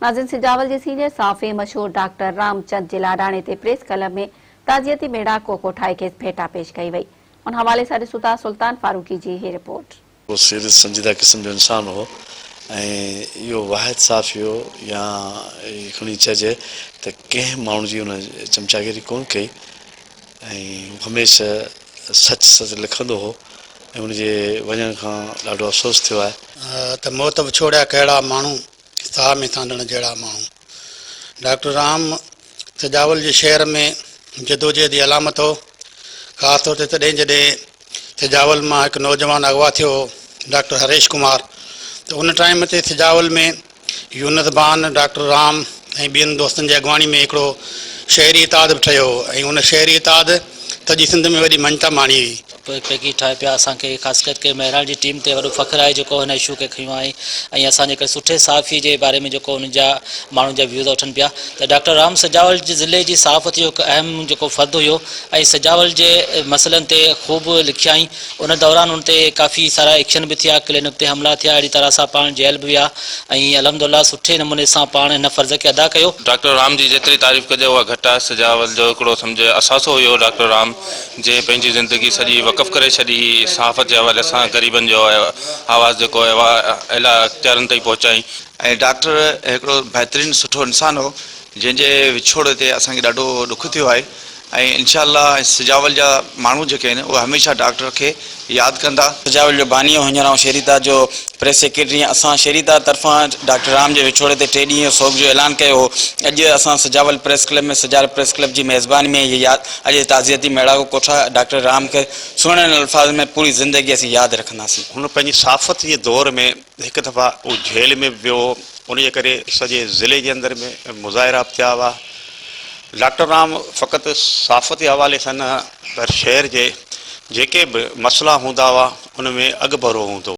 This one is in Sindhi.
ناظرين سجاول جي سينيئر صحافي مشهور ڊاڪٽر رام چند جي لاڏاڻي تي پريس ڪلب ۾ تعزيتي ميڙاڪو ڪوٺائي کيس ڀيٽا پيش ڪئي وئي. ان حوالي سان ڏسون ٿا سلطان فاروقي جي هي رپورٽ. هو سيريس سنجيده قسم جو انسان هو ۽ اهو واحد صحافي هو يا کڻي چئجي ته ڪنهن ماڻهو جي هن چمچاگيري ڪونه ڪئي ۽ هو هميشه سچ سچ لکندو هو ۽ هن جي وڃڻ کان ڏاڍو افسوس ٿيو آهي. ته موت وڇوڙيا ڪهڙا ماڻهو، ساهه ۾ سانڍڻ جهڙا ماڻهو. ڊاڪٽر رام سجاول جي شهر ۾ جدوجهد جي علامت هو، خاص طور تي تڏهن جڏهن سجاول مان هڪ نوجوان اغوا ٿيو هو ڊاڪٽر هريش ڪمار ته ان ٽائيم تي سجاول ۾ يونس بان، ڊاڪٽر رام ۽ ٻين دوستن جي اڳواڻي ۾ هڪڙو شهري اتحاد به ٺهيو هو ۽ ان شهري اتحاد سڄي سنڌ ۾ وڏي مڃتا ماڻي هئي. پيڪيج ٺاهي پيا اسان کي خاص ڪر ڪي مهراڻ جي ٽيم تي وڏو فخر آهي جيڪو هن اشو کي کنيو آهي ۽ اسان جي هڪ سٺي صحافي جي باري ۾ جيڪو ان جا ماڻهن جا ويوز اٺن پيا ته ڊاڪٽر رام سجاول جي ضلعي جي صحافت جو هڪ اهم جيڪو فرد هيو ۽ سجاول جي مسئلن تي خوب لکيائين ان دوران ان تي ڪافي سارا ايڪشن به ٿيا ڪلينڪ تي حملا ٿيا اهڙي طرح سان پاڻ جيل به ويا ۽ الحمدالله سٺي نموني سان پاڻ هن فرض کي ادا ڪيو. ڊاڪٽر رام جي جيتري تعريف ڪجي اها گهٽ آهي سجاول جو هڪڙو سمجهه اثاثو هيو ڊاڪٽر رام جنهن پنهنجي زندگي سڄي وقف ڪري ڇڏي هئي صحافت جي حوالي سان غريبن جو آواز جيڪو اعليٰ اختيارن تائين پهچائين. ۽ ڊاڪٽر هڪڙو بهترين سٺو انسان هو جنهن جي وڇوڙي تي اسان کي ڏاڍو ڏک ٿيو آهي ۽ انشاء الله سجاول جا ماڻهو جيڪي آهن اهي هميشه ڊاڪٽر کي ياد ڪندا. سجاول جو باني هو هينئر آئون شهريتا جو پريس سيڪريٽري آهيان اسان شهريتا طرفان ڊاڪٽر رام جي وڇوڙي تي ٽي ڏينهن جو سوڳ جو اعلان ڪيو هو اڄ اسان Sujawal press club ۾ Sujawal press club جي ميزباني ۾ هي ياد اڄ تعزيتي ميڙاڪو ڪوٺايو ڊاڪٽر رام کي سهڻن الفاظن ۾ پوري زندگي اسين ياد رکنداسين. هن پنهنجي صحافت جي دور ۾ هڪ دفعا هو جيل ۾ به ويو هو، ان جي ڪري سڄي ضلعي جي اندر ۾ مظاهرا به ٿيا هئا. ڊاڪٽر رام فقط صحافت جي حوالي سان نه پر شهر جي جيڪي به مسئلا هوندا هئا ان ۾ اڳڀرو هوندو هو.